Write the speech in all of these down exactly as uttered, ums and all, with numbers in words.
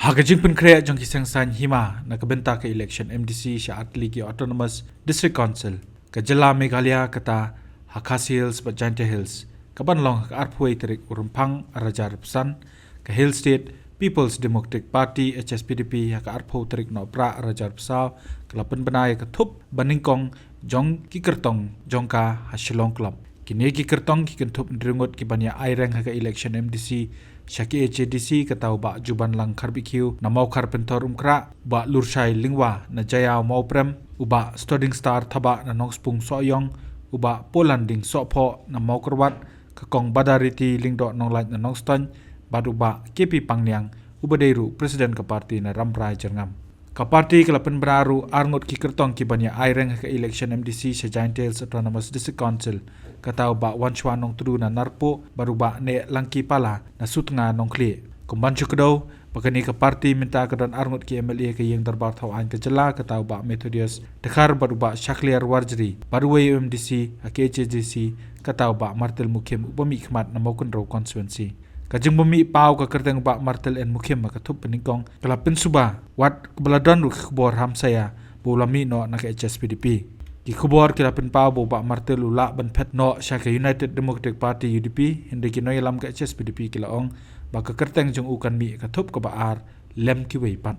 Ha ka jingpynkhreh jong ki seng saiñ hima na ka bynta ka election M D C sha artylli ki Autonomous District Council, ka jylla Meghalaya kata ha Khasi Hills bad Jaintia Hills ka ban long ha ka arphew tarik u Rymphang ar hajar arphew san, ka Hill State People's Democratic Party, H S P D P, ha ka arphew tarik Nohprah ar hajar arphew saw, ka la pynbna ïa ka thup ba nyngkong jong ki kyrtong jong ka ha Shillong Club. Kine ki kyrtong ki kynthup hynriew ngut ki ban ïa aireng ha ka election M D C sha K H A D C, kata u Bah Jubanlang Kharbihkhiew na Mawkhar Pynthor Umkhrah, u Bah Lurshai Lyngwa na Jaïaw Mawprem, u Bah Stodingstar Thabah na Nongspung Sohiong, u Bah Polanding Sohphoh na Mawkyrwat, ka Kong Badariti Lyngdoh Nonglait na Nongstoiñ, bad u Bah K P Pangniang, uba dei ruh President ka party na Rambrai Jyrngam. Ka party ka la pynbna ruh ar ngut ki kyrtong ki ban ïa aireng ha ka election M D C sha Jaintia Hills Autonomous District Council, kata u Bah Wanshwa Nongtdu na Narpuh bad u Bah Neh Langki Pala na Sutnga Nongkhlieh. Kum ban shu kdew ba kane ka party mynta ka don ar ngut ki M L A ha ka Ïing Dorbar Thaw Aiñ ka jylla, kata u Bah Methodius Dkhar bad u Bah Shakliar Warjri, bad uwei u M D C ha K H A D C, kata u Bah Martel Mukhim, uba mihkhmat na Mawkynrew constituency. Ka jingbymmipaw ka kyrteng u Bah Martel N Mukhim ha ka thup ba nyngkong ka la pynsuba, wat kaba la don ruh ki khubor hamsaïa ba u la mih noh na ka H S P D P. Ki khubor ki la pynpaw ba u Bah Martel u lah ban phet noh sha ka United Democratic Party, U D P, hynrei ki nongïalam ka H S P D P ki la ong ba ka kyrteng jong u kan mih ha ka thup kaba ar lem kiwei pat.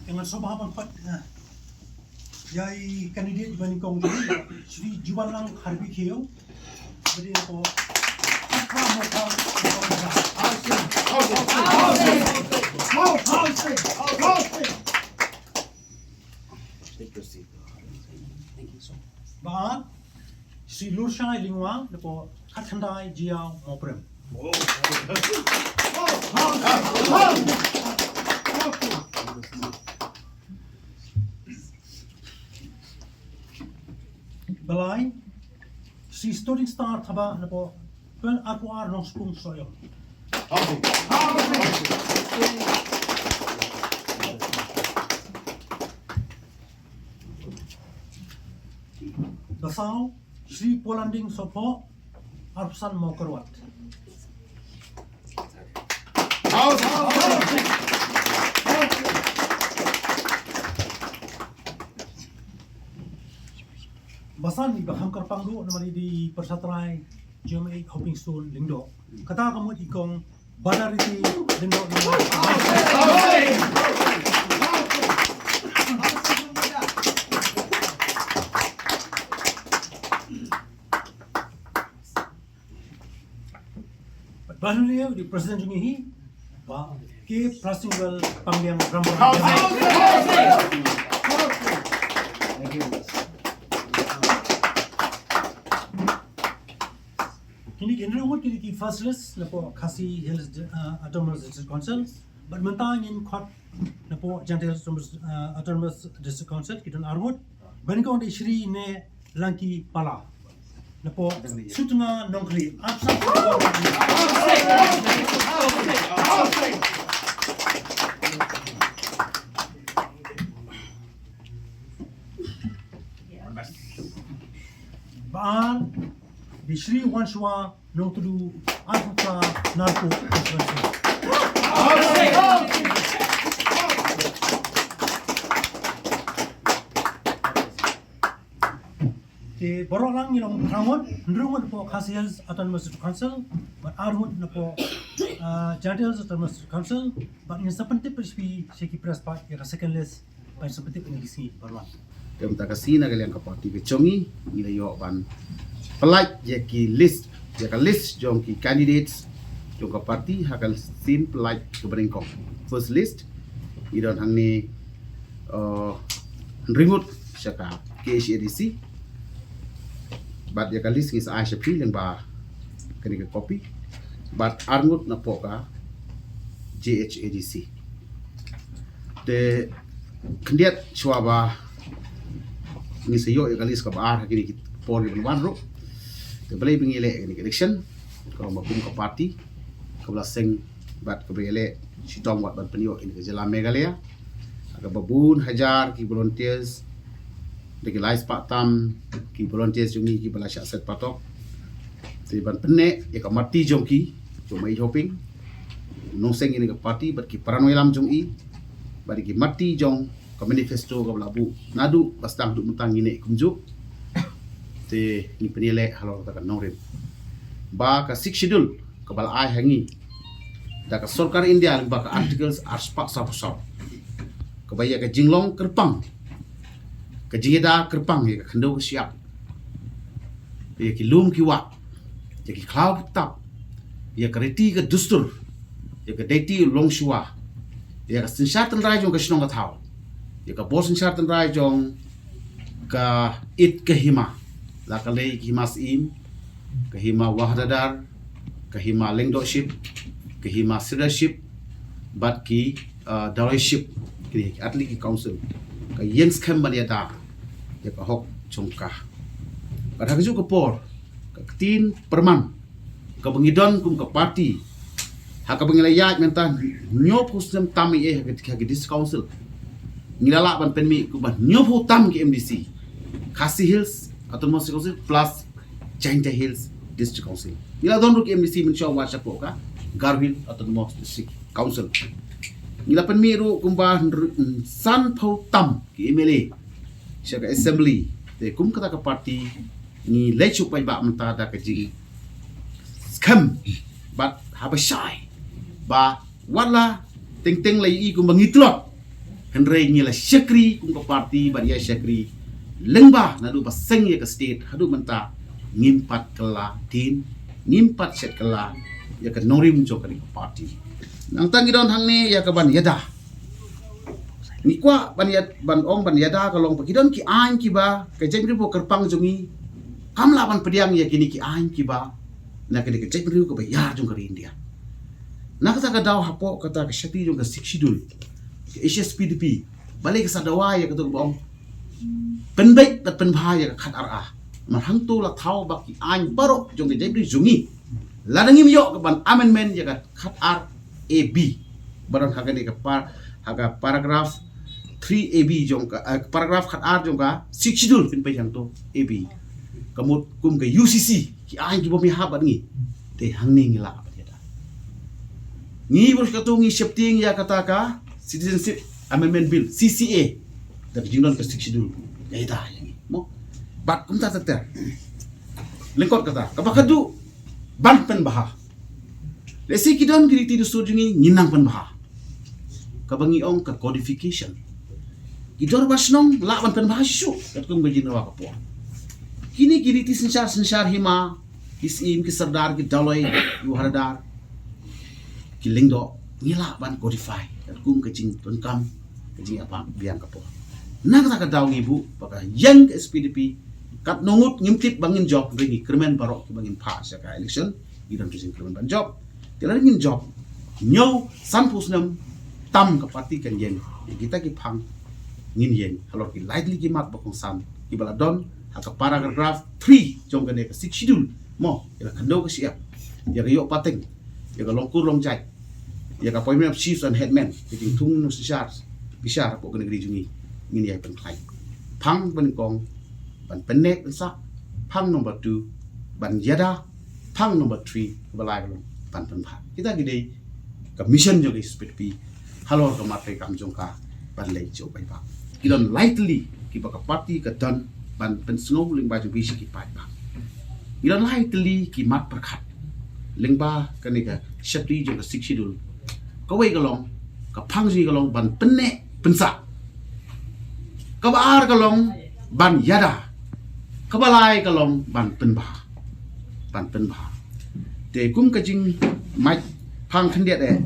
Te ngan sngewbha ban khot, eh, ïa i candidate ba nyngkong jong ngi, Shri Jubanlang Kharbihkhiew. Bad ïa ko. Ba ar, Shri Lurshai Lyngwa, na ko Khatkhyndai Jaïaw Mawprem. Ba lai, Shri Stodingstar Thabah na ko Pen Arpuar Nongspung Sohiong. Ba saw, Shri Polanding Sohphoh, arphew san Mawkyrwat. Ba san, i Bah Kham Kyrpang ruh namar i dei i pyrsa trai jong i Hoping Stone Lyngdoh. Kata ka mut i Kong Badariti Lyngdoh Nonglait. Bad ba hynriew, i President jong ngi hi, Bah K Prasingwel Pangdiang Rambra. Kine ki hynriew ngut kine ki first list na poh Khasi Hills, uh, Autonomous District Council. Bad mynta ngin khot na poh Jaintia Hills Autonomous, uh, Autonomous District Council, ki don ar ngut. Ba nyngkong dei Shri Neh Langki Pala. Na poh Sutnga Nongkhlieh. Ap sa. Ba ar dei Shri Wanshwa Nongtdu, Arpuka, Narpuh. Te baroh lang ngi long phra ngut, hynriew ngut na poh Khasi Hills Autonomous District Council, bad ar ngut na poh, ah, Jaintia Hills Autonomous District Council, bad ngin sa pyntip phi sha ki press pat ïa ka second list, ban sa pyntip ïa ki sngi ba wan. Te mynta ka sngi na ka liang ka party ka jong ngi, ngi la ïoh ban pynlait ïa ki list, ïa ka list jong ki candidates jong ka party ha ka sien pynlait kaba nyngkong. First list, ngi don hangne, uh, hynriew ngut sha ka K H A D C. Bad ïa ka list ngi sa ai sha phi lyngba kane ka copy. Bad ar ngut na poh ka J H A D C. Te khyndiat shuwa ba ngi sa ïoh ïa ka list kaba ar ha kine ki por kiban wan ruh. Te balei ba ngi leh kane ka election? Ka long ba kum ka party kaba la seng bad kaba ïaleh shitom wat ban pynïoh ïa ka jylla Meghalaya. Kaba bun hajar ki volunteers, da ki lai spah tam ki volunteers jong ngi kiba la shah set patok. Te ban pynneh ïa ka marti jong ki, jong ma i Hoping. Nongshong ïa kane ka party bad ki paranongïalam jong i, bad ki mati jong ka manifesto kaba la buh naduh ba sdang haduh mynta ngi neh kumjuh. Te ngi pynïaleh halor kata ka nongrim ba ka Sixth Schedule kaba la ai ha ngi da ka sorkar India lyngba ka Articles arspah sawphew saw, kaba ïa ka jinglong kyrpang, ka jingïada kyrpang ïa ka khyndew ka shyiap, ïa ki lum ki wah, ïa ki khlaw ki tap, ïa ka riti ka dustur, ïa ka daiti longshuwa, ïa ka synshar tynrai jong ka shnong ka thaw, ïa ka bor synshar tynrai jong ka it ka hima, la ka lei ka hima Syiem, ka hima Wahadadar, ka hima Lyngdohship, ka hima Sirdarship, bad ki, uh, Daloiship, ki, ki artylli ki council, ka ïeng skhem ban ïada ïa ka hok jong ka. Bad ha kajuh ka por, ka ktien pyrman kaba ngi don kum ka party, ha kaba ngi la ïaid mynta hynñiewphew snem tam ïa ha ka, ha ka district council, ngi la lah ban pynmih kumba hynñiewphew tam ki M D C, Khasi Hills Autonomous District Council plus Jaintia Hills District Council. Ngi la don ruh ki M D C mynshuwa wat shapoh ka Garo Hills Autonomous District Council. Ngi la pynmih ruh kumba hynriew, sanphew tam ki M L A sha ka assembly. Te kum kata ka party ngi leit shuh paidbah mynta da ka jingskhem bad haba shai ba wat la teng teng la ïohi kumba ngi tlot, hynrei ngi la shakri kum ka party bad ïa shakri lyngba naduh ba seng ïa ka state haduh mynta ngim pat kylla dien, ngim pat shet kylla ïa ka nongrim jong kane ka party. Nangta ngi don hangne ïa ka ban ïada. Ngi kwah ban ïa, ban ong ban ïada ka long ba ki don ki aiñ kiba ka jaitbynriew kyrpang jong ngi kam lah ban pdiang ïa kine ki aiñ kiba na kane ka jaitbynriew kaba ïar jong ka ri India. Na kata ka daw hapoh kata ka shakri jong ka Sixth Schedule, ka H S P D P, balei ka sa dawa ïa kata kaba ong pynbeit bad pynbha ïa ka khatar A. Namar hangto la thaw ba ki aiñ baroh jong ka jaitbynriew jong ngi, lada ngim ïoh ka ban amendment ïa ka khatar A B, ba don ha kane ka par, ha ka paragraph three A B jong ka, eh, paragraph khatar jong ka Sixth Schedule, phin peit hangto A B. Ka mut kum ka U C C, ki aiñ kiba ym ïahap bad ngi, te hangne ngi lah ban ïada. Ngi bor kato ngi sheptieng ïa kata ka Citizenship Amendment Bill, C C A, da ka jingdon ka Sixth Schedule. Ïada ïa ngi, mo. Bad kumta ter ter. Lyngkot kata, kaba khadduh ban pynbha. Lehse ki don ki riti dustur jong ngi, ngin nang pynbha. Kaba ngi ong ka codification. Ki dorbar shnong lah ban pynbha shuh katkum ka jingdawa ka por. Kine ki riti synshar, synshar hima, ki Syiem, ki Sordar, ki Daloi, ki Wahadadar, ki Lyngdoh, ngi lah ban codify katkum ka jingdonkam, ka jingïapang biang ka por. Na kata ka daw ngi buh ba ka ïeng ka S P D P, katno ngut ngim tip ba ngin jop, hynrei ngi kyrmen baroh kiba ngin phah sha ka election, ngi don ka jingkyrmen ban jop. Te lada ngin jop, hynñiew sanphew snem tam ka party kan ïeng. Kita ki phang ngin ïeng halor ki lai tylli ki mat ba kongsan kiba la don ha ka paragraph three jong kane ka Sixth Schedule, mo, ïa ka khyndew ka shyiap, ïa ka ïoh pateng, ïa ka long kur long jait, ïa ka appointment of chiefs and headmen, ka jingthung nosynshar bishar hapoh ka nongrim jong ngi, ngin ïai pynkhlaiñ. Phang ba nyngkong, ban pynneh pynsah. Phang number two, ban ïada. Phang number three, kaba lai ka long ban pynbha. Kita ki dei ka mission jong ka H S P D P halor ka mat treikam jong ka ban leit sha u paidbah. Ki don lai tylli kiba ka party ka don ban pynsngew lyngba jong phi sha ki paidbah. Ki don lai tylli ki mat pyrkhat lyngba kane ka shakri jong ka Sixth Schedule. Kawei ka long, ka phang jong ngi ka long ban pynneh pynsah. Kaba ar ka long ban ïada. Kaba lai ka long ban pynbha. Ban pynbha. Te kum ka jingmut phang khyndiat eh,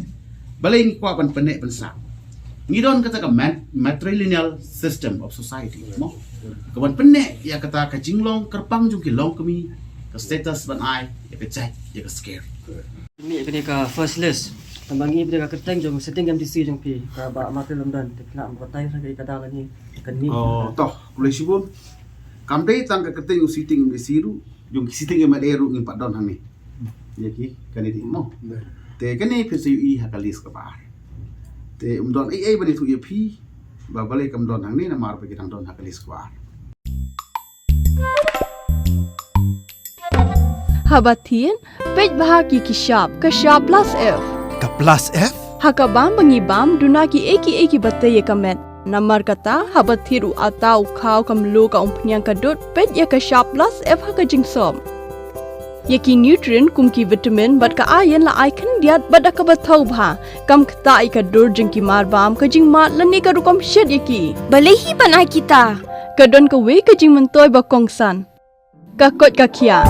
balei ngi kwah ban pynneh pynsah? Ngi don kata ka mat-, matrilineal system of society, mo? Ka ban pynneh ïa kata ka jinglong kyrpang jong ki longkmie, ka status ban ai ïa ka jait, ïa ka sker. Mih kane ka first list. Tang ba ngi phi da ka kyrteng jong sitting M D C jong phi, ka Bah Martin Lumdon, te khnang ba batai sa ka dei ka daw kane kan mih. Oh, to, khublei shibun. Kam dei tang ka kyrteng jong sitting M D C ruh, jong ki sitting M L A ruh ngim pat don hangne. Ïa ki kandidate, mo. Te kane phin sa ïohi ha ka list kaba ar. Te ym don ei ei ban ïathuh ïa phi ba balei kam don hangne, namar ba ki dang don ha ka list kaba ar. Haba thied, peit bha ki khyndiat, ka Sha Plus F. Ka Plus F? Ha ka bam ba ngi bam, duna kiei kiei kiba tei ïa ka met. Namar kata, haba thied u atta, u khaw, ka mluh, ka umphniang, ka dud, peit ïa ka Sharp Plus F ha ka jingsop. Ïa ki nutrient kum ki vitamin bad ka iron la ai khyndiat bad da kaba thaw bha. Kam ktah ïa ka dur jong ki mar bam, ka jingmad lane ka rukom shet ïa ki. Balei hi ban ai kita? Ka don kawei ka jingmyntoi ba kongsan. Ka koit ka khiah.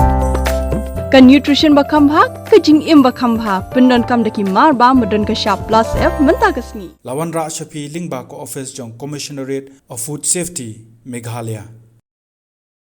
Ka nutrition ba kham bha, ka jingim ba kham bha. Pyndonkam da ki mar bam ba don ka Sharp Plus F mynta ka sngi. La wanrah sha phi lyngba ka office jong Commissionerate of Food Safety, Meghalaya.